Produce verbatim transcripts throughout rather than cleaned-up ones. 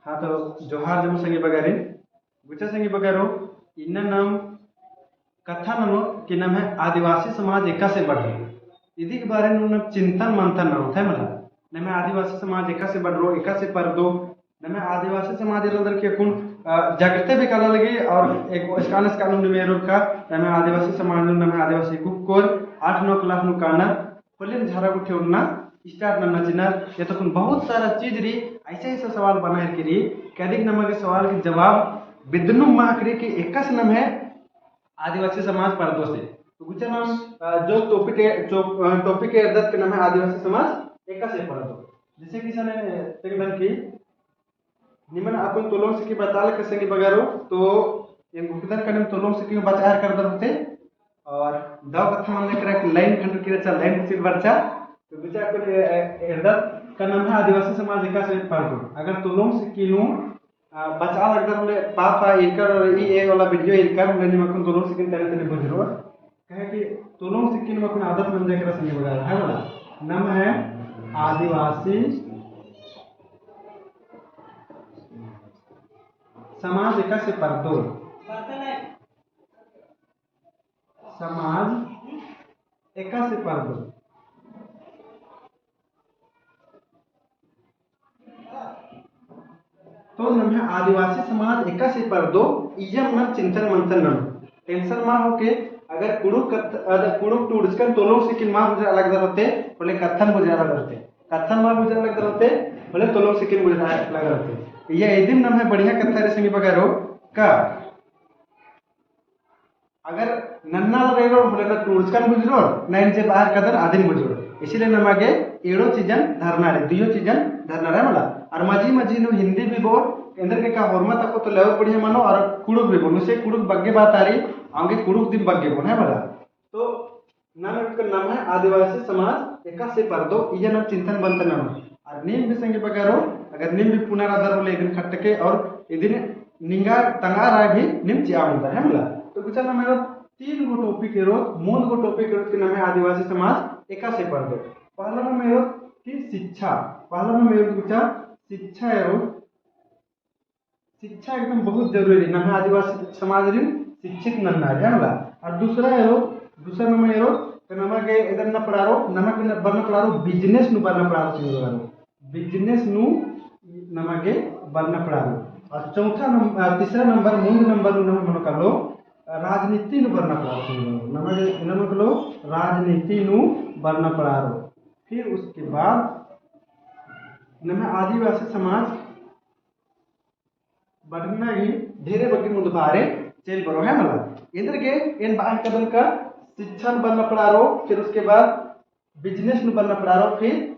हाँ, तो जोहार जम्मा संगी बगरिन। गुचा संगी बगरो, इन्ना नाम कत्था ननोत कि नम्है आदिवासी समाज एकासे बढ़रओ। इदी के बारे नू नाम चिंतन मंथन ननोत है मला। नम्है आदिवासी समाज एकासे बढ़रओ, एकासे परदो। नम्है आदिवासी समाज एरा अंदर के अक्कुन, अ, जागृति भी काला लगी और एक इसकान इसकान नू एरोर का नम्है आदिवासी समाज नू नम्है आदिवासी कुक्कोर आठ नौ class नू काना होले झारा गुट्ठी ओन्ना start नन्ना चिनर, या तो अक्कुन बहुत सारा चीज रई, ऐसे ऐसे सवाल बनायर के रई, कि अदिक नमा गे सवाल के जवाब बिदनुम मा अकरी कि एकासे नम्है आदिवासी समाज परदोसे। तो गुचा नाम, अ, जो topic है, जो, अ, topic है एरदत के नम्है आदिवासी समाज एकासे परदो। जैसे कि सने तेंगदन की निमन अक्कुन तोलोंग सिक्की बचालका संगी बगरो, तो एन गुकदन का निम तोलोंग सिक्की बचार करदर होते। और दव कत्था मन्ना केरा कि line खंड की रहचा, line उचित बरचा। तो गुचा अक्कुन ए-, ए-, एरदत का नम्है आदिवासी समाज एकासे परदो। अगर तोलोंग सिक्की नू, आ, बचा लगदर होले पापा एरकर और ई ए वाला video एरकर होले निम अक्कुन तोलोंग सिक्किन तने तने बुझरो। कहे कि तोलोंग सिक्किन मा अक्कुन आदत मंजा केरा संगी बगरो, है मला? नम्है आदिवासी समाज एकासे परदो। समाज एकासे परदो। तो नम्है आदिवासी समाज एकासे परदो, इय्यम नाम चिंतन मंथन ननोत। Tension मा होके, अगर कुँड़ुख़ कत-, अगर कुँड़ुख़ टूड़चकन तोलोंग सिक्किन मा बुझरआ लगदर होते, होले कत्थन बुझरआ लगदर होते। कत्थन मा बुझरआ लगदर होते, होले तोलोंग सिक्किन बुझरआ लगदर होते। इय्या इदिम नम्है बढ़िया कत्था रई संगी बगरो का। अगर नन्ना रई रओ, होले ना टूड़चकन बुझरो, ना एन जे बअर कादन अदिन बुझरो। इसीलिए नमा गे एड़ो चीजन धरना रई, दुइयो चीजन धरना रई मला। और मझी मझी नू हिंदी भी बओन, एन्देरगे का होरमा तको तो लेवर बढ़िया मनो, और कुँड़ुख़ भी बओन, उसे कुँड़ुख़ बग्गे बात आ रई, औंगे कुँड़ुख़ दिम बग्गे बओन, है मला। तो नाम एका नम्है आदिवासी समाज एकासे परदो, इय्या नाम चिंतन मंथन ननोत। और नीम भी संगी बगरो, अगर नीम भी पुना रअदर होले इदिन खट्टके और इदिन निंगा तंगआ रअय भी नीम चिआ ओंगदर, है मला। तो गुचा नम्है एरोत तीन गो topic एरोत, मूंद गो topic एरोत कि नम्है आदिवासी समाज एकासे परदो। पहला नाम एरोत कि शिक्षा, पहला नाम एरोत गुचा शिक्षा एरोत। शिक्षा एकदम बहुत जरूरी रई, नम्है आदिवासी समाज रई शिक्षित नन्ना रई, है मला। और दूसरा एरोत, दूसरा नम्है एरोत, तो नमा गे एदन ना पड़ारो, नमा गे न-, बरना पड़ारो, business नू बरना पड़ारो, चिंगो बरना। Business नू नमा गे बरना पड़ारो। और चौथा नम-, अ, तीसरा नंबर, मूंद नंबर नू नमा मनो कालो, अ, राजनीति नू बरना पड़ारो, चिंगो बरना। नमा गे, नमा कालो, राजनीति नू बरना पड़ारो। फिर उसके बाद नम्है आदिवासी समाज बढ़ना ही ढेरे बग्गे मुद्दा आरे चेल बरो है मला। एन्देरगे एन बअर कादन का शिक्षा नू बरना पड़ारो, फिर उसके बाद business नू बरना पड़ारो, फिर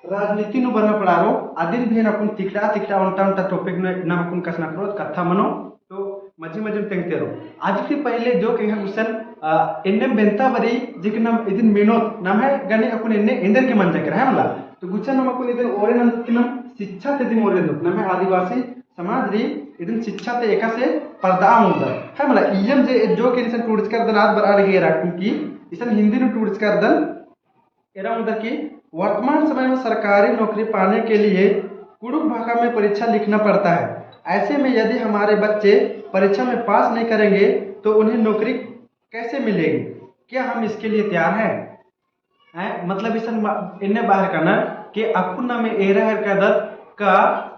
राजनीति नू बरना पड़ारो, अदिन भी एन अक्कुन तिकड़ा तिकड़ा ओन्टा ओन्टा topic नू नाम अक्कुन कछनखरओत, कत्था मनो, तो मझी मझी नू तेंगते रओ। अदी ती पहले जो केंगा गुसन, अ, एन्नेम बेंता बरई, जे कि नाम इदिन मेनोत, नम्है गने अक्कुन एन्ने एन्देरगे मंजा केरा है मला। तो गुसन नाम अक्कुन इदिन ओरे नन्दत कि नाम शिक्षा ती दिम ओरे नन्दत। नम्है आदिवासी समाज रई इदिन शिक्षा ती एकासे परदआ ओंगदर। है मला, इय्यम जे जो कि इसन टूड़चकरदन आद बरआ लगी एरा, क्योंकि इसन हिंदी नू टूड़चकरदन एरा ओंगदर कि वर्तमान समय में सरकारी नौकरी पाने के लिए कुँड़ुख़ भाखा में परीक्षा लिखना पड़ता है। ऐसे में यदि हमारे बच्चे परीक्षा में पास नहीं करेंगे तो उन्हें नौकरी कैसे मिलेगी? क्या हम इसके लिए तैयार हैं? हैं? मतलब इसन मा-, एन्ने बअर काना कि अक्कुन नाम एरा हेलरकदत का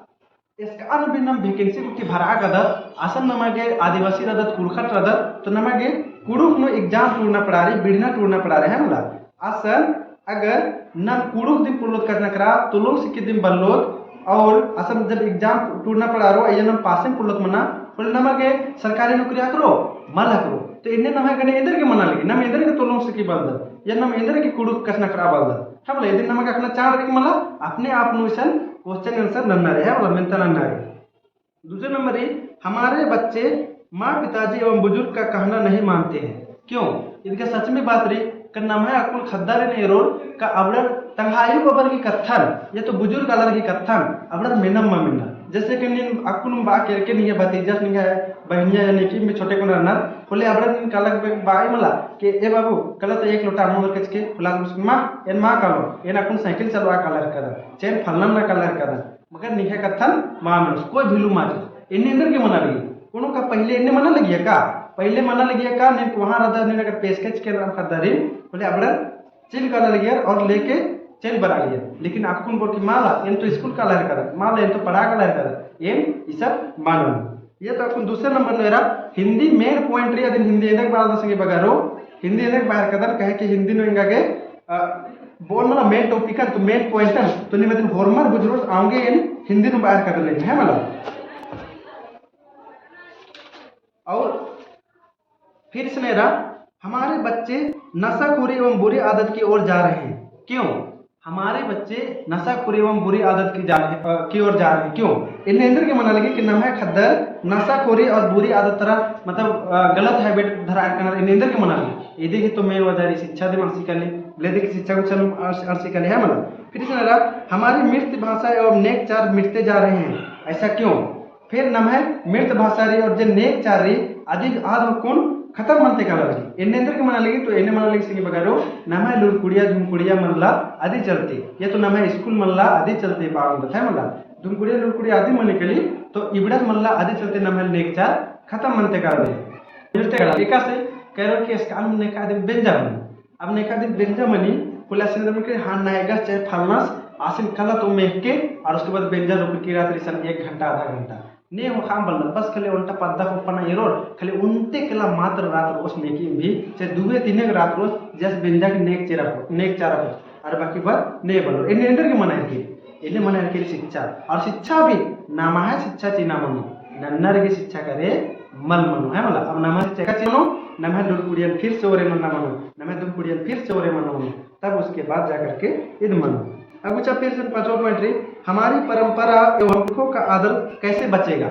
एसकान भी नाम vacancy गुट्ठी भरआ कादत, असन नमा गे आदिवासी रअदत, कुँड़ुख़ट रअदत, तो नमा गे कुँड़ुख़ नू exam टूड़ना पड़ारी, बिड़ना टूड़ना पड़ारी, है मला। असन अगर नाम कुँड़ुख़ दिम पोल्लोत कछनखरआ, तोलोंग सिक्की दिम बल्लोत, और असन जब exam टूड़ना पड़ारो, अइय्या नाम पासिम पोल्लोत मना, होले नमा गे सरकारी नौकरी अख़रो, मल अख़रो। तो एन्ने नम्है गने एन्देरगे मना लगी, नाम एन्देरगे तोलोंग सिक्की बलदत, या नाम एन्देरगे कुँड़ुख़ कछनखरआ बलदत। है मला, इदिन नमा गे अख़ना चाड़ रई मला, अपने आप नू इसन question answer नन्ना रई, है मला, मेन्ता नन्ना रई। दूसरे नंबर रई, हमारे बच्चे माँ, पिताजी एवं बुजुर्ग का कहना नहीं मानते हैं। क्यों? इदिन का सच में बात रई, का नम्है अक्कुन ख़द्दारिन एरोर का अबड़र तंग्है आयो बबर की कत्थन, या तो बुजुर्ग आलर की कत्थन, अबड़र मेनम मा मेन्ना। जैसे कि नीन अक्कुन बआ केरके निंग्है भतीजा, निंग्है बहिनिया, यानी कि मी छोटे कुन रअनर, होले अबड़र नीन काला बआ मला कि ए बाबू, कला तो एक लोटा अम्म बरचकय, होले आद बरचकय, माँ, एन मा कालों, एन अक्कुन साइकिल चलवा काला हेलरकदन, चेन फलनम ना काला हेलरकदन। मगर निंग्है कत्थन मल मनोस, कोई value मल चिओस। एन्ने एन्देरगे मना लगी? कोनो का पहिले एन्ने मना लगिया का? पहिले मना लगिया का? नीन कोहाँ रअदर, नीन अगर पेशकश केरदम ख़द्दारिन, होले अबड़न चइल काला लगियर और लेके चइल बरआ लगियर। लेकिन अक्कुन बओर कि मला, एन तो school काला हेलरकदन, मला एन तो पढ़आ काला हेलरकदन, एन ई सब मल मनो। ये तो अक्कुन दूसरे number नू एरा, हिंदी main point रई, अदिन हिंदी एन्देर बअदन संगी बगरो, हिंदी एन्देर बअदन कहे कि हिंदी नू एंगा गे, अ, बओन मला main topic अन, तो main point अन, तो नीम अदिन होरमर बुझुरओस, औंगे एन हिंदी नू बअदन, है मला। और फिर इसन एरा, हमारे बच्चे नशाखोरी एवं बुरी आदत की ओर जा रहे हैं। क्यों? हमारे बच्चे नशाखोरी एवं बुरी आदत की जा रहे, अ, की ओर जा रहे हैं। क्यों? एन्ने एन्देरगे मना लगी कि नम्है ख़द्दर नशाखोरी और बुरी आदत तरा, मतलब, अ, गलत habit धरआ केरनर, एन्ने एन्देरगे मना लगी। इदी गही तो main वजह रई शिक्षा दिम अंड़सी काली, लेदे कि शिक्षा गुसन अंड़सी काली, है मला। फिर इसन एरा, हमारी मृत भाषा एवं नेक चार मिटते जा रहे हैं, ऐसा क्यों? फिर नम्है मृत भाषा रई और जे नेक चार रई, अदी आद हूँ कुन खतम मनते काला लगी। एन्ने एन्देरगे मना लगी, तो एन्ने मना लगी संगी बगरो, नम्है लूरकुड़िया धुमकुड़िया मल्ला अदी चलते, या तो नम्है school मल्ला अदी चलते बआ ओंगदत, है मला। धुमकुड़िया लूरकुड़िया अदी मनी काली, तो इबड़ा मल्ला अदी चलते नम्है नेक चार खतम मनते काला लगी। मिटते काला लगी। एकासे करो कि इसका हम नेका दिम बेंजा मनी। अब नेका दिम बेंजा मनी, होले आसिन दम के हाँ नायगस चाहे फलनस, आसिन कला तो मेहके, और उसके बाद बेंजा रुक के रात रिसन एक घंटा, आधा घंटा। ने हूँ ख़ाम बल्लर, बस खाली ओन्टा पद्दा को पना एरोर, खाली ओन्टे कला मात्र रात रोस नेकी भी, चाहे दुए तीने रात रोस, जस बेंजा के नेक चेरा हो, नेक चारा हो, और बाकी बात ने बल्लर। एन्ने एन्देरगे मना हेलरकी, एन्ने मना हेलरकी शिक्षा, और शिक्षा भी नम्है शिक्षा चिअना मनो, नन्नर गे शिक्षा करे मल मनो, है मला। अब नम्है शिक्षा चिअना मनो, नम्है लूरकुड़ियन फिर से ओरे मन्ना मनो, नम्है धुमकुड़ियन फिर से ओरे मन्ना मनो, तब उसके बाद जा करके इद मनो। अब गुचा फिर से पाँचवा point रई, हमारी परंपरा एवं पुरखों का आदर कैसे बचेगा?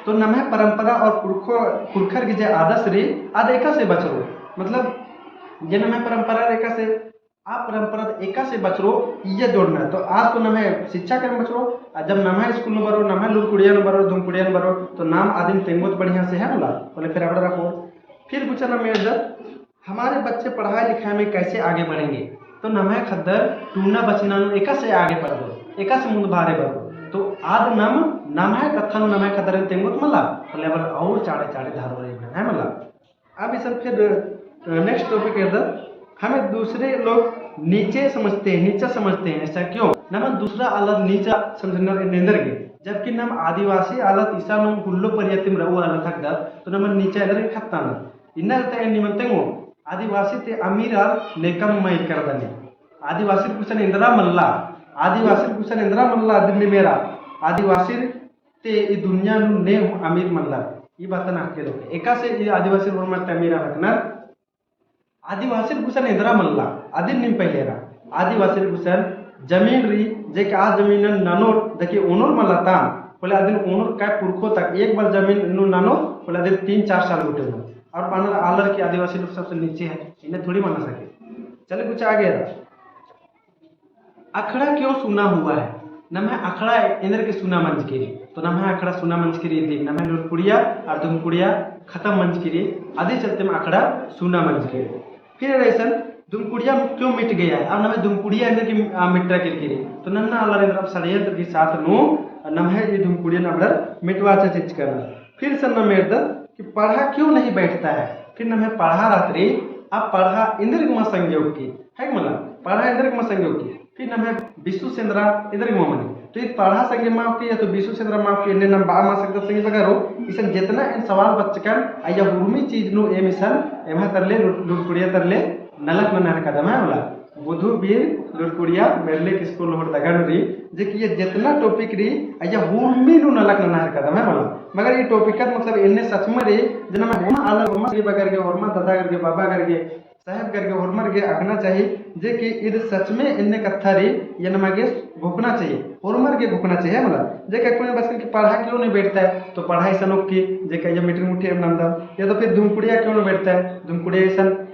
तो नम्है परंपरा और पुरखों, पुरखर गे जे आदर्श रई, आद एकासे बचरो। मतलब, जे नम्है परंपरा रई एकासे, आ परंपरा एकासे बचरो, इया जोड़ना। तो आद तो नम्है शिक्षा केरन बचरो, आ जब नम्है school नू बरओ, नम्है लूरकुड़िया नू बरओ, धुमकुड़िया नू बरओ, तो नाम आदिन तेंगोत बढ़िया से, है मला, होले फिर अबड़ा रखो। फिर गुचा नम एरदत, हमारे बच्चे पढ़ाई लिखाई में कैसे आगे बढ़ेंगे? तो नम्है ख़द्दर टूना बछिना नू एकासे आगे बढ़बो, एकासे मुन्द भारे बढ़बो। तो आद नम, नम्है कत्था नू नम्है ख़द्दर तेंगोत मला, होले अबड़ा और चाड़े चाड़े धरओ रे, है मला। अब इसन फिर, अ, next topic एरदत, हमें दूसरे लोग नीचे समझते हैं, नीचा समझते हैं, ऐसा क्यों? नमन दूसरा आलर नीचा समझनर एन्ने एन्देरगे, जबकि नम आदिवासी आलर इसन नू हुल्लो परिया तिम रऊ आलर हिकदत, तो नमन नीचा एन्देरगे ख़द्दत। इन्ना ता एन निमन तेंगो, आदिवासी ती अमीर आर नेकन मइय्याँ करदने। आदिवासी गुसन एन्दरा मल्ला, आदिवासी गुसन एन्दरा मल्ला, अदिन नीम एरा, आदिवासी ती ई दुनिया नू ने हूँ अमीर मल्ला। ई बातन अक्के लोग। एकासे ई आदिवासी होरमर ती अमीर हिकनर। आदिवासी गुसन एन्दरा मल्ला, अदिन नीम पहिले एरा। आदिवासी गुसन जमीन रई, जे कि आ जमीनन ननोर, जे कि ओनोर मल्ला तान, होले अदिन ओनोर का पुरखो तक एक बार जमीन नू ननोर, होले अदिन तीन चार साल गुट्ठी नू। और बअनर आलर कि आदिवासी लोग सबसे नीचे है, इन्हें थोड़ी मना सके। चले गुचा आगे एरा। अखड़ा क्यों सूना हुआ है? नम्है अखड़ा एन्देरगे सूना मंजकी रई। तो नम्है अखड़ा सूना मंजकी रई, इदी नम्है लूरकुड़िया और धुमकुड़िया खतम मंजकी रई, अदी चलते नम्है अखड़ा सूना मंजकी रई। फिर एरा इसन धुमकुड़िया क्यों मिट गया है? और नम्है धुमकुड़िया एन्देरगे, आ, मिटरा केरकी रई। तो नन्ना आलर एन्दरा षड्यंत्र की साथ नू नम्है ई धुमकुड़िया अबड़र मिटवाचा चिच्चकन। फिर इसन नम एरदत कि पड़हा क्यों नहीं बैठता है? फिर नम्है पड़हा रहत रई, आ पड़हा एन्देरगे मल संगे ओक्की, है कि मला? पड़हा एन्देरगे मल संगे ओक्की। फिर नम्है बिसु सेन्दरा एन्देरगे मल मनी। तो ई पड़हा संगे मल ओक्की या तो बिसु सेन्दरा मल ओक्की, एन्ने नम बआ मल सकदत संगी बगरो, इसन जेतना एन सवाल बचकन, अइय्या हुरमी चीज नू एम इसन, एम्है तरले, लूर-, लूरकुड़िया तरले, नलख नना हेलरकदम है मला। बुधु बीर लूरकुड़िया मेरले किसको लोहरदगा नू रई, जे कि ई जेतना topic रई, अइय्या हुरमी नू नलख नना हेलरकदम है मला। मगर ई topic अद मतलब एन्ने सच में रई, जे नम्है होरमा आलर, होरमा संगी बगर गे, होरमा दादा गर गे, बाबा गर गे, साहेब गर गे, होरमर गे अख़ना चाही, जे कि ईद सच में एन्ने कत्था रई, ई नमा गे घोखना चाही, होरमर गे घोखना चाही है मला। जे कि अक्कुन बाचकन कि पड़हा क्यों नहीं बैठता है, तो पड़हा इसन ओक्की, जे कि अइय्या मीटिंग मुट्ठी एम नन्दम, या तो फिर धुमकुड़िया क्यों नहीं बैठता है, धुमकुड़िया इसन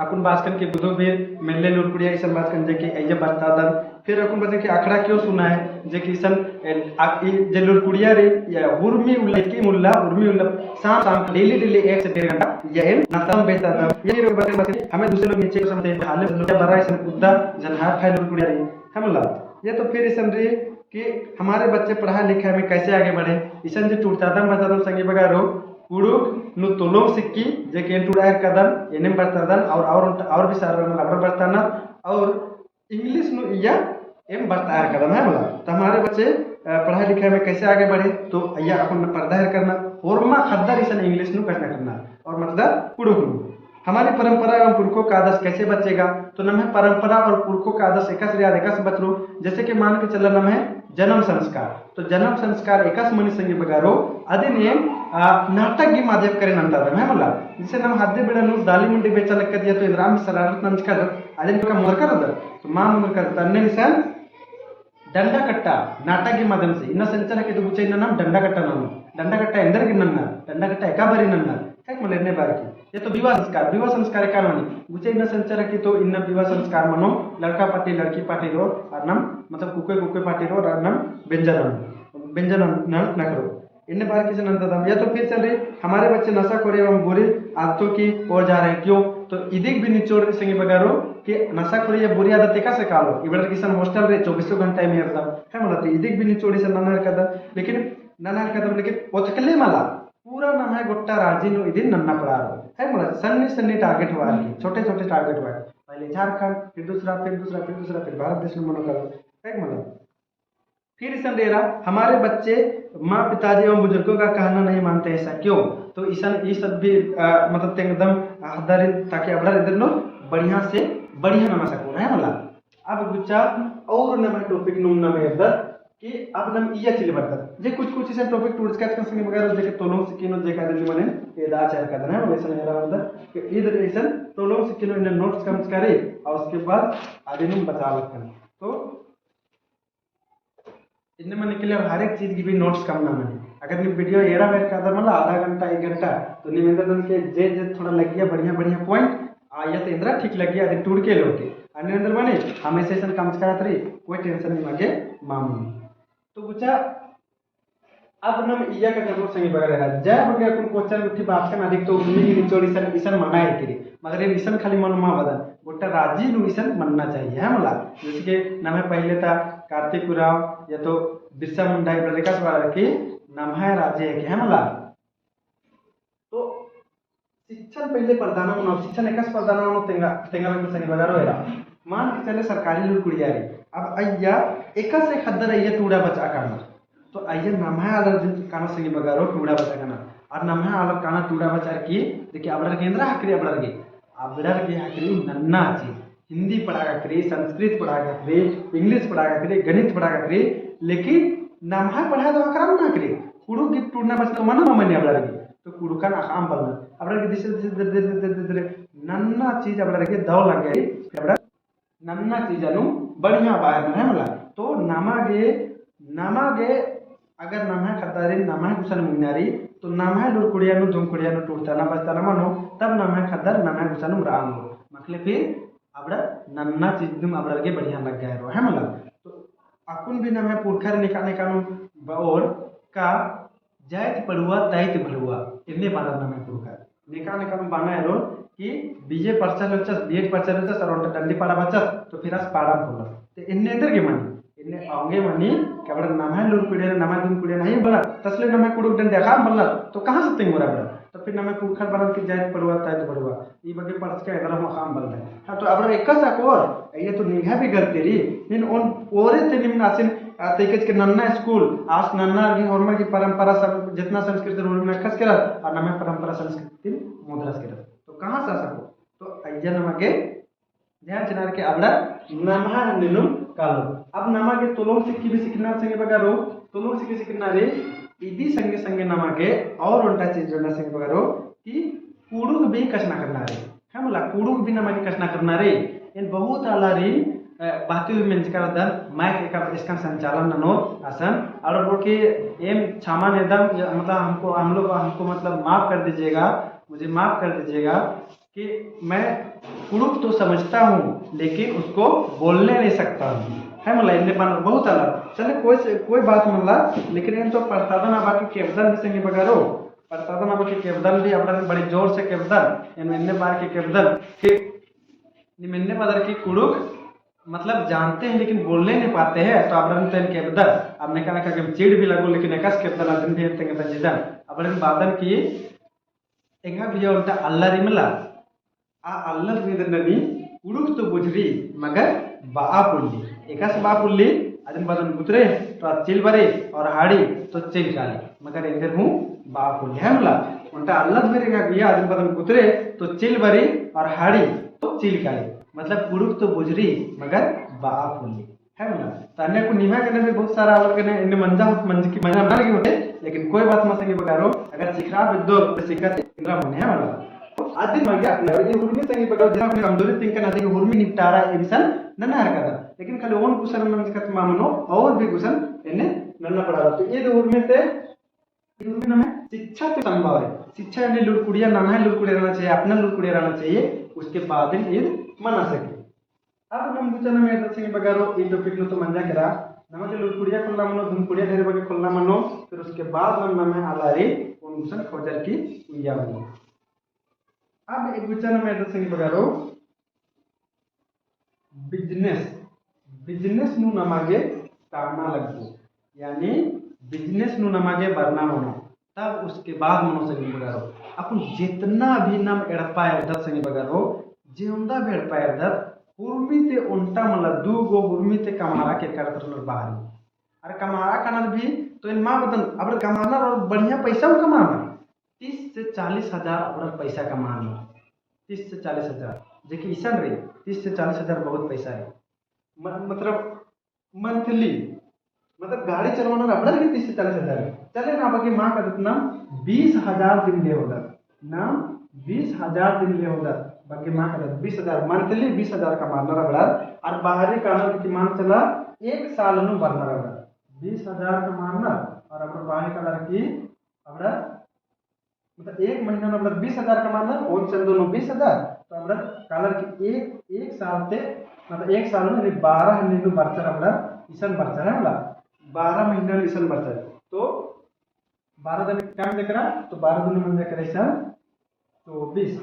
अक्कुन बाचकन कि बुधु बीर मेरले लूरकुड़िया इसन बाचकन जे कि अइय्या बरतादन। फिर अक्कुन बाचकन कि अखड़ा क्यों सूना है, जे कि इसन, ए, आ, ई जे लूरकुड़िया रई, या हुरमी उल्ला, एकी उल्ला, हुरमी उल्ला, शाम, शाम, daily, daily एक से डेढ़ घंटा, या एन नलख नना बेचतादन। ये लोग बाचकन, बाचकन, हमें दूसरे लोग नीचे समझते हैं, हाले लोग बड़ा इसन कुद्दा, जनहार खाए लूरकुड़िया रई, है मला। या तो फिर इसन रई, कि हमारे बच्चे पढ़ाई लिखाई में कैसे आगे बढ़े। इसन जे टूड़तादम बरतादम संगी बगारो, कुँड़ुख़ नू तोलोंग सिक्की, जे कि एन टूड़ायर कदम, एनेम बरतादम और, और, और भी सारा रअनर अबड़ा बरतानर, और English नू इय्या एम बरतायर कदम है मला। तो हमारे बच्चे, अ, पढ़ाई लिखाई में कैसे आगे बढ़े, तो इय्या अक्कुन परदा हेरकर ना, होरमा ख़द्दर इसन English नू कछनखरना, और मतलब कुँड़ुख़ नू। हमारी परंपरा एवं पुरखों का आदर्श कैसे बचेगा? तो नम्है परंपरा और पुरखों का आदर्श एकासे रई, आद एकासे बचरओ। जैसे कि मान के चला, नम्है जन्म संस्कार, तो जन्म संस्कार एकासे मनी संगी बगारो, अदिन एम, आ, नाटक गही माध्यम करे नन्तादम है मला। जैसे नम हद्दी बेड़ा नू दाली मुंडी बेचा लक्कदिया, तो इन्द्रा भी सरारत नंजकदत, अदिन का मुंदरकदत, तो मा मुंदरकदत, अन्नेम इसन डंडा कट्टा नाटक गही माध्यम से, इन्ना संचर हिकी तो गुचा इन्ना नाम डंडा कट्टा ननोम। डंडा कट्टा एन्देरगे नन्ना, डंडा कट्टा एका बारी नन्ना, ठीक मला, एन्ने बार की। या तो विवाह संस्कार, विवाह संस्कार एका ननी, गुचा इन्ना संचर हिकी तो इन्ना विवाह संस्कार मनो, लड़का party, लड़की party रओ, और नम, मतलब कुकोय, कुकोय party रओ, और नम बेंजा ननो, बेंजा नन-, नन-, नखरो। इन्ने बार की से नन्तादम, या तो फिर चल रही, हमारे बच्चे नशाखोरी एवं बुरी आदतों की ओर जा रहे हैं, क्यों? तो इदिक भी निचोड़ रई संगी बगारो कि नशाखोरी या बुरी आदत एकासे कालो, इबड़र की इसन hostel रई, चौबीसों घंटा में रहता है, मतलब, तो इदिक भी निचोड़ इसन नन्ना हेरकदम, लेकिन नन्ना हेरकदम, लेकिन ओतकले मला, पूरा नम्है गोट्टा राजी नू इदिन नन्ना पड़ारो, है मला, सन्नी सन्नी target होआ की, छोटे छोटे target होआ की, पहले झारखंड, फिर दूसरा, फिर दूसरा, फिर दूसरा, फिर भारत देश नू मनो कालो, है मला। फिर इसन रई एरा, हमारे बच्चे माँ पिताजी एवं बुजुर्गों का कहना नहीं मानते, ऐसा क्यों? तो इसन ई सब भी, अ, मतलब तेंगदम हदरिन, ताकि अबड़र इदिन नू बढ़िया से बढ़िया नना सको, है मला। अब गुचा और नम्है topic नू नम एरदत कि अब नम इय्या चिल बरदत। जे कुछ कुछ इसन topic टूड़चका चिकन संगी बगारो, जे के तोलोंग सिक्की नू जे का दिल्ली मने एदा चेहर का दन है, वैसन एरा मतलब कि इधर इसन तोलोंग सिक्की नू इन्ने notes कमचका रई, और उसके बाद अदिन नम बचा लक्कन। तो इन्ने मने के लिए हर एक चीज की भी notes कमना मने। अगर नीम video एरा बेर का दर मला आधा घंटा, एक घंटा, तो नीम एन्देर नन के जे, जे थोड़ा लग्गिया बढ़िया, बढ़िया point, आ, या तो एन्देरा ठीक लग्गिया, अदिन टूड़के लेओ के। अन्ने एन्देर मने, हमेशा इसन कमचका रई, कोई tension नीम गे मा मनो। तो गुचा, अब नम इय्या का करबो संगी बगारो एरा। जय बग्गे अक्कुन question गुट्ठी बाचकन अधिक तो उन्नी ही निचोड़ इसन, इसन मना है कि रे। मगर एन इसन खाली मनो मा बअदन। गोट्टा राजी नू इसन मनना चाहिए, है मला? जैसे कि नम्है पहले ता कार्तिक उराँव या तो बिरसा मुंडा इबड़र एकासे बअर की नम्है राजी है कि, है मला? तो शिक्षण पहले प्रधान मनो, शिक्षण एकासे प्रधान मनो तेंगा, तेंगा लगन संगी बगारो एरा। मान के चले सरकारी लूर कुड़िया रई। अब अइय्या एकासे ख़द्दर अइय्या टूड़ा बचआ काना। तो अइय्या नम्है आलर दिन काना संगी बगारो टूड़ा बचआ काना। और नम्है आलर काना टूड़ा बचआ की, देखिए अबड़र गे एन्देरा हक रई अबड़र गे। अबड़र गे हक रई नन्ना चीज। हिंदी पढ़आ गा हक रई, संस्कृत पढ़आ गा हक रई, English पढ़आ गा हक रई, गणित पढ़आ गा हक रई, लेकिन नम्है पढ़ाई तो अख़रम ना हक रई। कुँड़ुख़ गे टूड़ना बचना तो मना मा मनी अबड़र गे। तो कुँड़ुख़न अख़ाम बलनर। अबड़र गे धीरे धीरे धीरे धीरे धीरे धीरे नन्ना चीज अबड़र गे दव लग्गी, अबड़र नन्ना चीज नू बढ़िया बायर है मला। तो नमा गे, नमा गे अगर नम्है ख़द्दारिन नम्है गुसन मुन्यारी, तो नम्है लूर कुड़िया नू, धुम कुड़िया नू टूड़ताना बचताना मनो, तब नम्है ख़द्दर नम्है गुसन मुन्यारी मनो। मखले फिर अबड़र नन्ना चीज दिम अबड़र गे बढ़िया लग्गा एरो, है मला? तो अक्कुन भी नम्है पुरखर नेका नेका नू बओर का जाइत पढ़ुआ, ताइत भड़ुआ, एन्ने बानर नम्है पुरखर। नेका नेका नू बाना एरोर कि बीए पढ़चर होचस, बीएड पढ़चर होचस, और ओन्टा डंडी पाड़ा बाचस, तो फिर आस पाड़ा पोल्लस। तो एन्ने एन्देर गे मनी, एन्ने औंगे मनी, कि अबड़र नम्है लूर कुड़िया, नम्है धुम कुड़िया नहीं बलनर, तसले नम्है कुँड़ुख़ डंडी अख़ाम बलनर, तो कहाँ से तेंगोर अबड़र? तो फिर नम्है पुरखर बअनर कि जाइत पढ़ुआ, ताइत भड़ुआ। ई बग्गे पढ़चका एन्देर हूँ अख़ाम बलदय। हाँ, तो अबड़र एकासे अख़ोर, अइय्या तो निंग्है भी गलती रई, नीन ओन ओरे ते नीम आसिन, आ, तइकज के नन्ना school, आस नन्ना गे होरमर की परंपरा सब, जितना संस्कृति होरमर अख़स केरर, और नम्है परंपरा संस्कृति मुदरस केरर। तो कहाँ से आस अख़ोर? तो अइय्या नमा गे ध्यान चिअनर के अबड़र नम्है हन्ने नू कालो। अब नमा गे तोलोंग सिक्की भी सिखना संगे बगारो, तोलोंग सिक्की सिखना रई, इदी संगे संगे नमा गे और ओन्टा चीज जोड़ना संगे बगारो कि कुँड़ुख़ भी कछनखरना रई। है मला, कुँड़ुख़ भी नमा गे कछनखरना रई। एन बहुत आलारिन, अ, बाती भी मेंजका रअदन, माइक एका एसकन संचालन ननोर असन, और बोल के एम क्षमा नेदम, या मतलब हमको, हम लोग, हमको मतलब माफ कर दीजिएगा, मुझे माफ कर दीजिएगा कि मैं कुँड़ुख़ तो समझता हूँ, लेकिन उसको बोलने नहीं सकता हूँ। है मला, एन्ने बानर बहुत आलर। चले, कोई से, कोई बात मला, लेकिन एन तो परसादन अबा के केबदन भी संगे बगारो, परसादन अबा के केबदन भी, अबड़न बड़े जोर से केबदन, एन एन्ने बार के केबदन, फिर नीम एन्ने बअदर कि कुँड़ुख़ मतलब जानते हैं लेकिन बोलने नहीं पाते हैं, तो अबड़न तेन केबदन, अब नेका नेका के चिड़ भी लगो, लेकिन एकासे केबदन अदिन भी तेंगदन चिदन, अबड़न बादन की एंगा भी ओन्टा अल्ला रई मला, आ अल्ला रई दन ननी, कुँड़ुख़ तो बुझरी, मगर बआ पोल्ली। एकासे बआ पोल्ली, अदिन बादन गुतरे, तो आ चिल बरी और हाड़ी, तो चिल काली। मगर एन्देर हूँ बआ पोल्ली, है मला? ओन्टा अल्ला रई एंगा भी, अदिन बादन गुतरे, तो चिल बरी और हाड़ी, तो चिल काली। मतलब कुँड़ुख़ तो बुझरी, मगर बआ पोल्ली। है मला? तो अन्ने को निमा गने भी बहुत सारा आलर गने इन्ने मंजा होत, मंजकी मंजा मना लगी होते, लेकिन कोई बात मत संगी बगारो, अगर सिखरा बिद्दो तो सिखा ते इनरा मने, है मला? तो अदिन मगे अपना ये हुरमी संगी बगारो, जितना अपने कमजोरी तिंकन अदिन हुरमी निपटारा एबिसन नन्ना हरकत। लेकिन खाली ओन गुसन नंजकत मा मनो, और भी गुसन इन्ने नन्ना पड़ा। तो ये जो हुरमी ते, ये हुरमी नम्है शिक्षा ते संभव है। शिक्षा यानी लुरकुड़िया, नम्है लुरकुड़िया रहना चाहिए, अपना लुरकुड़िया रहना चाहिए, उसके बाद ही ईद मना सके। अब नम गुचा नम एरदत संगी बगारो, ई topic नू तो मंजा केरा, नमन लुरकुड़िया खोलना मनो, धुमकुड़िया ढेरे बग्गे खोलना मनो, फिर उसके बाद नम नम्है आलारी ओन गुसन खोजर की उइया मनो। अब एक गुचा नम एरदत संगी बगारो, business, business नू नमा गे ताना लगबो, यानी business नू नमा गे बरना मनो। तब उसके बाद मनो संगी बगारो, अक्कुन जेतना भी नम एड़पा एरदत संगी बगारो, जेवंदा भी एड़पा एरदत, हुरमी ते ओन्टा मला दू गो हुरमी ते कमारा के करत रहनर बाहरी। अरे कमारा कानर भी तो एन मा बअदन, अबड़र कमानर और बढ़िया पैसा हूँ कमानर। तीस से चालीस हजार अबड़र पैसा कमानर। तीस से चालीस हजार, जे कि इसन रई, तीस से चालीस हजार बहुत पैसा रई। म-, मतलब monthly, मतलब गाड़ी चलवानर अबड़र गे तीस से चालीस हजार। चले ना, बग्गे मा कादत नम बीस हजार दिन ले होदत। नम बीस हजार दिन ले होदत। बग्गे मा कादत बीस हजार, monthly बीस हजार कमानर अबड़र, और बाहरी कानर की मान चला एक साल नू बरनर अबड़र। बीस हजार कमानर और अबड़र बाहरी कानर की अबड़र मतलब एक महीना नू अबड़र बीस हजार कमानर, ओन चंदो नू बीस हजार, तो अबड़र कालर की एक, एक साल ते, मतलब एक साल नू यानी बारह महीना नू बरचर अबड़र, इसन बरचर है मला, बारह महीना नू इसन बरचर। तो बारह दिन काम जकरा, तो बारह दिन मंजा केरा इसन, तो बीस।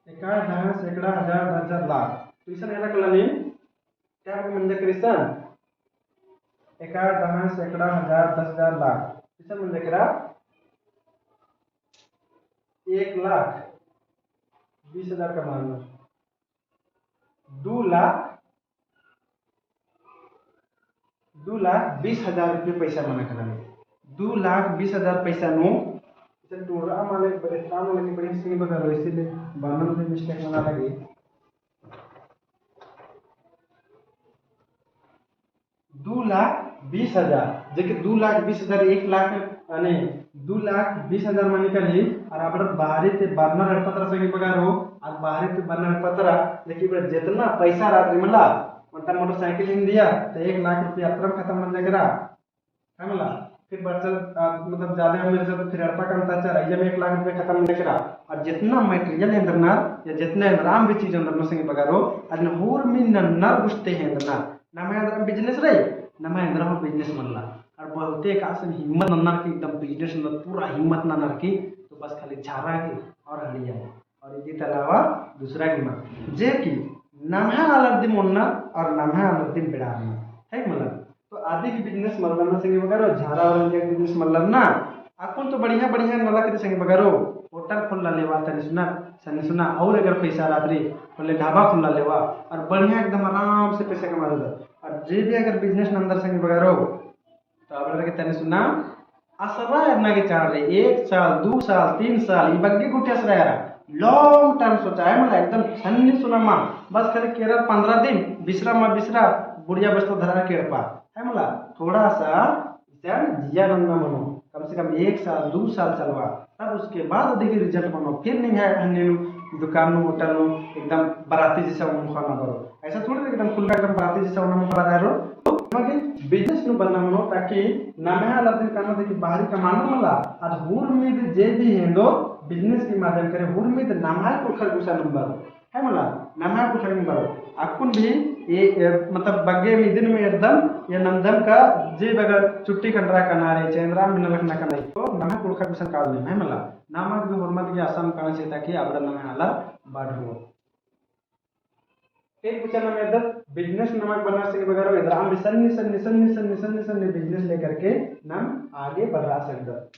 एका, दहा, सैकड़ा, हजार, दस हजार, लाख। तो इसन एरा कला नीम, क्या बग्गे मंजा केरा इसन? एका, दहा, सैकड़ा, हजार, दस हजार, लाख। इसन मंजा केरा एक लाख बीस हजार कमानर। दू लाख, दू लाख बीस हजार रुपये पैसा मना करा। दू लाख बीस हजार पैसा नू, इसन टोरा माले बड़े, ता माले के बड़े संगी बगारो, इसीलिए बरना में भी mistake मना लगी। दू लाख बीस हजार, जे कि दू लाख बीस हजार, एक लाख, यानी दू लाख बीस हजार मनी कली, और अबड़र बाहरी ते बरनर एड़पा तरा संगी बगारो, और बाहरी ते बरनर एड़पा तरा, जे कि इबड़ा जेतना पैसा रअदत रई मला, मतलब motorcycle हिंदिया, तो एक लाख रुपया अतरम खतम मंजा केरा, है मला? फिर बरचर, आ, मतलब ज्यादा उम्र से तो फिर एड़पा कमता चरा, इयम एक लाख रुपया खतम मंजा केरा, और जेतना material एन्दरनर, या जेतना एन्दराम भी चीज एन्दरनर संगी बगारो, अदिन हुरमी नन्नर गुस्ते एन्दरनर। नम्है एन्दरा business रई, नम्है एन्दरा हूँ business मल्ला। और बहुते एकासे हिम्मत नन्नर की एकदम business नन्नर पूरा हिम्मत नन्नर की, तो बस खाली झारा की और हड़िया की। और इदी ता अलावा दूसरा की मल। जे कि नम्है आलर दिम ओन्नर और नम्है आलर दिम बेड़ारनर। है कि मला? तो अदी की business मल्ला ना संगी बगारो, झारा वाला के business मल्ला ना। अक्कुन तो बढ़िया बढ़िया नलख रई संगी बगारो, hotel खोलना लेवा तनी सुना, सन्नी सुना, और अगर पैसा रअदत रई, खोले ढाबा खोलना लेवा, और बढ़िया एकदम आराम से पैसा कमा लेवा। और जे भी अगर business नन्दर संगी बगारो, तो अबड़र गे तनी सुना, असरा एरना गे चाड़ रई, एक साल, दू साल, तीन साल, ई बग्गे गुट्ठी असरा एरा, long term सोचा है मला, एकदम सन्नी सुना मा, बस खाली केरा पन्द्रह दिन, बिसरा मा बिसरा, बुढ़िया बस्ता धरा के एड़पा, है मला, थोड़ा सा इसन जिया नन्ना मनो, कम से कम एक साल, दू साल चलवा, तब उसके बाद अदी गे result मनो, फिर निंग्है हन्ने नू दुकान नू, hotel नू एकदम बराती जैसा ओना मुखा ना बरो। ऐसा थोड़ी एकदम खुल्ला एकदम बराती जैसा ओना मुखा बरा रो। तो मगे business नू बरना मनो, ताकि नम्है आलर दिम काना दे कि बाहरी कमाना मला, अद हुरमी दे जे भी हेंदो business के माध्यम करे, हुरमी दे नम्है पुरखर गुसन नू बरो। है मला, नम्है पुरखर नू बरो। अक्कुन भी ए, ए, मतलब बग्गे में इदिन में एकदम ये नंदन का जे बगर चुट्टी खंडरा कना रे, चेंदरा में नलख ना कना रे। तो नम्है कुँड़ुख़र गुसन काल में, है मला? नाम गे होरमर गे आसान काना चाहिए ताकि अबड़ा नम्है आलर बढ़ो। फिर गुचा नम एदत business नमक बना संगी बगरो, एदरा हम भी सन्नी, सन्नी, सन्नी, सन्नी, सन्नी, सन्नी business लेकर के नम आगे बढ़ा सकदत।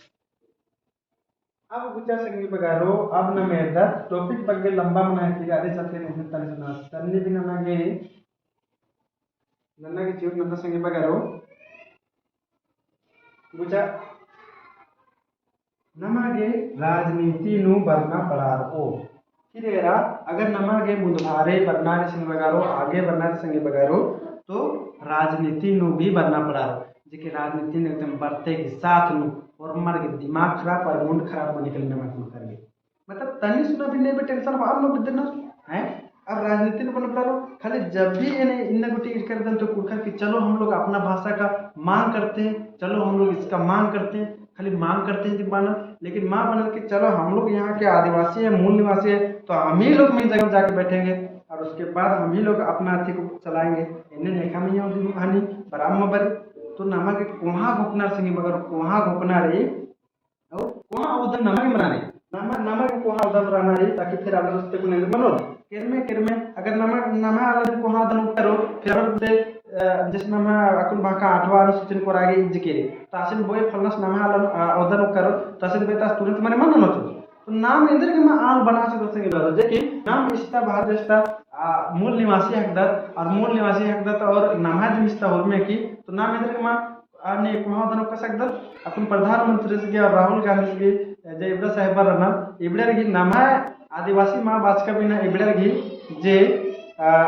अब गुचा संगी बगरो, अब नम एदत topic बग्गे लंबा मना है, फिर आगे चलते नहीं, तनी सुना, सन्नी भी नना गे, नना गे चिउर नना संगी बगरो। गुचा नमा गे राजनीति नू बरना पड़ारओ। फिर एरा अगर नमा गे मुन्दभारे बरना रे संगी बगरो, आगे बरना रे संगी बगरो, तो राजनीति नू भी बरना पड़ारओ। जेके राजनीति नू एकदम बरते के साथ नू, होरमर गे दिमाग खराब और मुंड खराब मनी कली नमा गे मकर गे। मतलब तनी सुना भी नहीं बे tension बा, हम लोग बिद्दन, हैं? अब राजनीति नू बरना पड़ारओ, खाली जब भी इन्हें इन्ना गुटी इरकर दन तो कुँड़ुख़र कि चलो हम लोग अपना भाषा का मांग करते हैं, चलो हम लोग इसका मांग करते हैं, खाली मांग करते हैं कि बना, लेकिन माँ बना कि चलो हम लोग यहाँ के आदिवासी हैं, मूल निवासी हैं, तो हम ही लोग में जगह जाके बैठेंगे और उसके बाद हम ही लोग अपना अथी को चलाएंगे। इन्हें देखा में यहाँ भी हानि बराम बरी, तो नमा गे कोहाँ घोखना रे संगी बगर, कोहाँ घोखना रे, और कोहाँ अवदन नमा गे मना रे, नमा, नमा गे कोहाँ अवदन रहना रे, ताकि फिर आलर उसते कुने मनो। केरमे, केरमे, अगर नमा, नमा आलर कोहाँ अवदन उक्करो, फिर आलर ते, अ, जैसे नमा अक्कुन बाका आठवाँ अनुसूचिन कोरा गे इज्जके रे, तासिन बोए फलनस नमा आलर, अ, अवदन उक्करो, तासिन बोए तास तुरंत मने मन ननो चो। तो नाम एन्देर गे मा आल बना सकदत संगी बगरो, जे कि नाम इस्ता भारत इस्ता, अ, मूल निवासी हिकदत, और मूल निवासी हिकदत, और नमा दिम इस्ता होरमे की, तो नाम एन्देर गे मा आ, ने कोहाँ अवदन उक्का सकदत, अक्कुन प्रधानमंत्री गे और राहुल गांधी गे, जे इबड़ा साहेब रअनर, इबड़र गे नम्है आदिवासी मा बाचका बिना इबड़र गे जे, आ,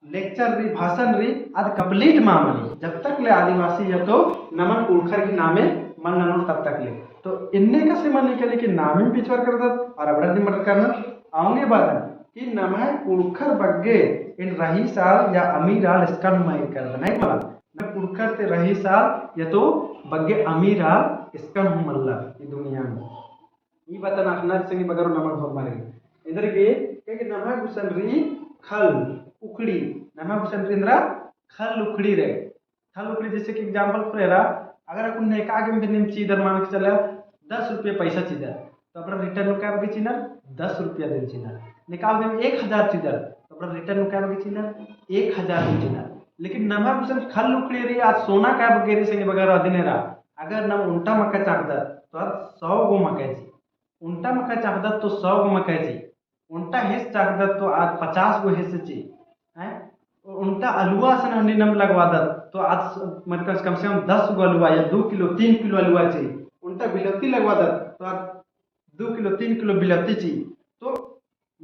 lecture रई, भाषण रई, आद complete मा मनी। जब तक ले आदिवासी या तो नमन कुँड़ुख़र गे नामे मन ननोर तब तक ले। तो इन्ने कसे मनी कली कि नामे पिछवार करदत और अबड़ा दिम मटर करना। औंगे बअदन कि नम्है कुँड़ुख़र बग्गे एन रईस आल या अमीर आल इसका नुमा करदन, है मला? ना कुँड़ुख़र ती रईस आल या तो बग्गे अमीर आल इसका हूँ मल्ला ई दुनिया में। ई बातन अख़ना रे संगी बगरो नमा गे होरमर गे। एन्देर गे, काहे कि नम्है गुसन रई खल, उखड़ी, नम्है गुसन रई एन्देरा खल उखड़ी रे। खल उखड़ी जैसे कि example फुरेरा, अगर अक्कुन नेका गे भी नीम चीदर मान के चला, दस रुपया पैसा चीदर, तो अबड़ा return नू काय बग्गे चिअनर? दस रुपया दिम चिअनर। नेका गे एक हजार चीदर, तो अबड़ा return नू काय बग्गे चिअनर? एक हजार दिम चिअनर। लेकिन नम्है गुसन खल उखड़ी रई, आद सोना काय बग्गे रई संगी बगरो अदिन एरा। अगर नम ओन्टा मकई चाँकदत, तो आद सौ गो मकई ची। ओन्टा मकई चाँकदत, तो सौ गो मकई ची। ओन्टा हेस चाँकदत, तो आद पचास गो हेस ची। हैं? ओन्टा अलुवा असन हन्नी नम लगवादत, तो आद स-, मतलब कम से कम दस गो अलुवा या दो किलो, तीन किलो अलुवा ची। ओन्टा बिलौती लगवादत, तो आद दो किलो, तीन किलो बिलौती ची। तो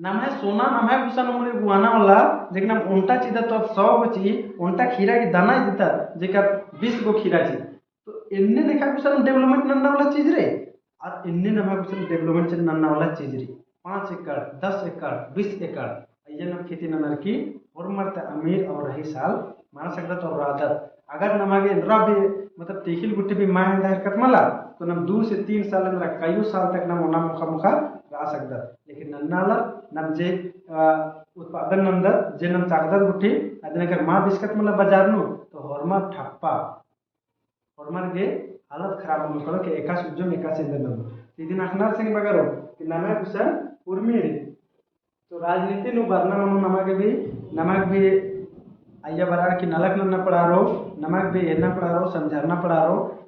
नम्है सोना नम्है गुसन उमरे गुआना वाला, जेकन ओन्टा चिअदत तो आद सौ गो ची, ओन्टा खीरा की दाना चिअदत, जेकर बीस गो खीरा ची। तो एन्ने नेका गुसन development नन्ना वाला चीज रे, और एन्ने नम्है गुसन development नन्ना वाला चीज रे। पाँच एकड़, दस एकड़, बीस एकड़, अइय्या नम खेती ननर की होरमर ती अमीर और रईस आल मना सकदत और रअदत। अगर नमा गे एन्देरा भी, मतलब, तिख़िल गुट्ठी भी मल एन्दा हरकत मला, तो नम दू से तीन साल एन्देरा, कइयो साल तक नम ओना मोख़ा मोख़ा रआ सकदत। लेकिन नन्ना आलर नम जे, अ, उत्पादन नन्दत, जे नम चाँकदत गुट्ठी, अदिन अगर मल बिस्कत मला बजार नू, तो होरमर ठप्पा। होरमर गे हालत खराब मनो, काहे कि एकासे उज्जोम एकासे एन्देर नन्दोम। इदिन अख़ना रे संगी बगरो कि नम्है गुसन उर्मी रे। तो राजनीति नू बरना मनो नमा गे भी, नमा गे भी अइय्या बरअर की नलख नन्ना पड़ारो, नमा गे भी एन्ना पड़ारो, समझरना पड़ारो।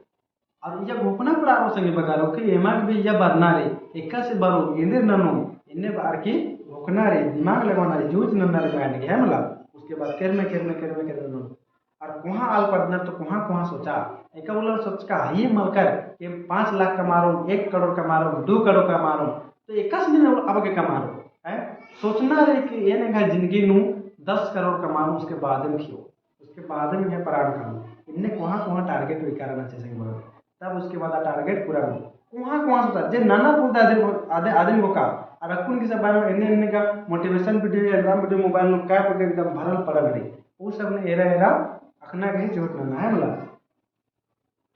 और इय्या घोखना पड़ारो संगी बगरो कि एमा गे भी इय्या बरना रे, एकासे बरो, एन्देर ननो, एन्ने बअर की घोखना रे, दिमाग लगवाना रे, use नन्ना रे mind गे, है मला? उसके बाद केरमे, केरमे, केरमे, केरमे ननो। और कोहाँ आल पड़दनर तो कोहाँ कोहाँ सोचा। एका उल्ला सोचका हइये मलकर कि पाँच लाख कमारो, एक करोड़ कमारो, दो करोड़ कमारो, तो एकासे नीन अब गे कमारो, हैं? सोचना रे कि एन एंग्है जिंदगी नू दस करोड़ कमारो, उसके बाद में खियो, उसके बाद में एंग्है प्राण खाओ। इन्ने कोहाँ कोहाँ target विकारना चाहिए संगी बगरो। तब उसके बाद आ target पूरा हो। कोहाँ कोहाँ सोचा, जे नन्ना पुरदा आदिन गो-, आदि-, आदिन गोका, और अक्कुन की सब बारे में एन्ने एन्ने का motivation video या राम video mobile में काय पड़े एकदम भरल पड़ल रही। उ सब ने एरा एरा अख़ना कहीं झूठ नन्ना है मला।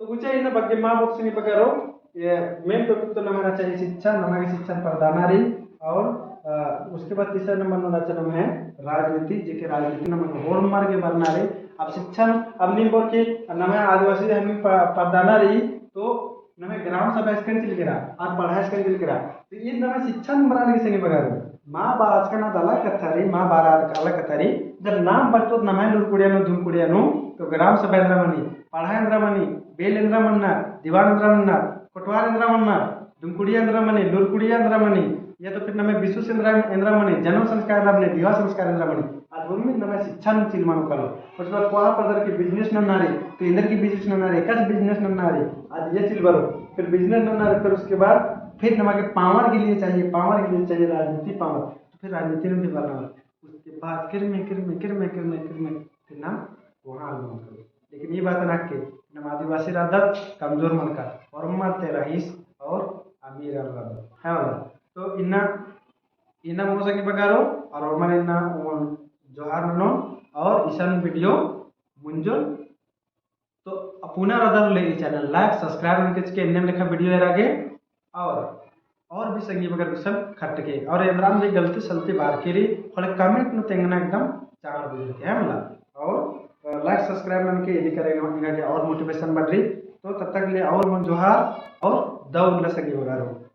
तो गुचा इन्ना बग्गे मा बओत संगी बगरो, ये main topic तो नम्है चाहिए शिक्षा, नमा गे शिक्षा प्रदान रही और अ, उसके बाद तीसरा नंबर नू रहचा नम्है राजनीति, जेके राजनीति नमन होरमर गे बरना रई। अब शिक्षा नू, अब नीम बओर कि नम्है आदिवासी हमी प-, पढ़दाना रई, तो नम्है ग्राम सभा एसकन चिल केरा, और पढ़ाई एसकन चिल केरा। तो ई नम्है शिक्षा नू बरआ लगी संगी बगरो। मा बाचकन आद अलग कत्था रई, मा बरआ आद अलग कत्था रई। जब नाम बरचोत नम्है लूरकुड़िया नू, धुमकुड़िया नू, तो ग्राम सभा एन्दरा मनी, पढ़ाई एन्दरा मनी, बेल एन्दरा मन्ना, दीवान एन्दरा मन्ना, कोटवार एन्दरा मन्ना, धुमकुड़िया एन्दरा मनी, लूरकुड़िया एन्दरा मनी, या तो फिर नम्है बिसुस एन्दरा, एन्दरा मनी, जन्म संस्कार एन्दरा मनी, विवाह संस्कार एन्दरा मनी। आद उर्मी नम्है शिक्षा नू चिल मनो कालो। उसके बाद कोहा परदर की business नन्ना रई, तो एन्देरगे business नन्ना रई, एकासे business नन्ना रई, आद ये चिल बरो। फिर business नन्ना रई, फिर उसके बाद फिर नमा गे power के लिए चाहिए, power के लिए चाहिए राजनीति power। तो फिर राजनीति नू भी बरना। उसके बाद किरमे, किरमे, किरमे, किरमे, किरमे, फिर नाम कोहा आलर मनो कालो। लेकिन ई बात ना के, नम आदिवासी रअदत कमजोर मल का, होरमर ती रईस और अमीर रअदत, है वाला। तो इन्ना, इन्ना मोर संगी बगरो, और होरमर इन्ना ओन जोहार ननोन, और इसन video मुंजोन। तो पुना रअदर ले ई channel like, subscribe ननके चिके एन्नेम लेखा video एरा गे, और और भी संगी बगर गुसन खटके, और एन्दराम भी गलती सलती बरकी रई, होले comment नू तेंगना एकदम चाड़ बुझुरके, है मला। और, अ, like subscribe ननके, इदी करे एंगा गे और motivation बढ़री। तो तब तक ले और मोर जोहार और दव उल्ला संगी बगरो।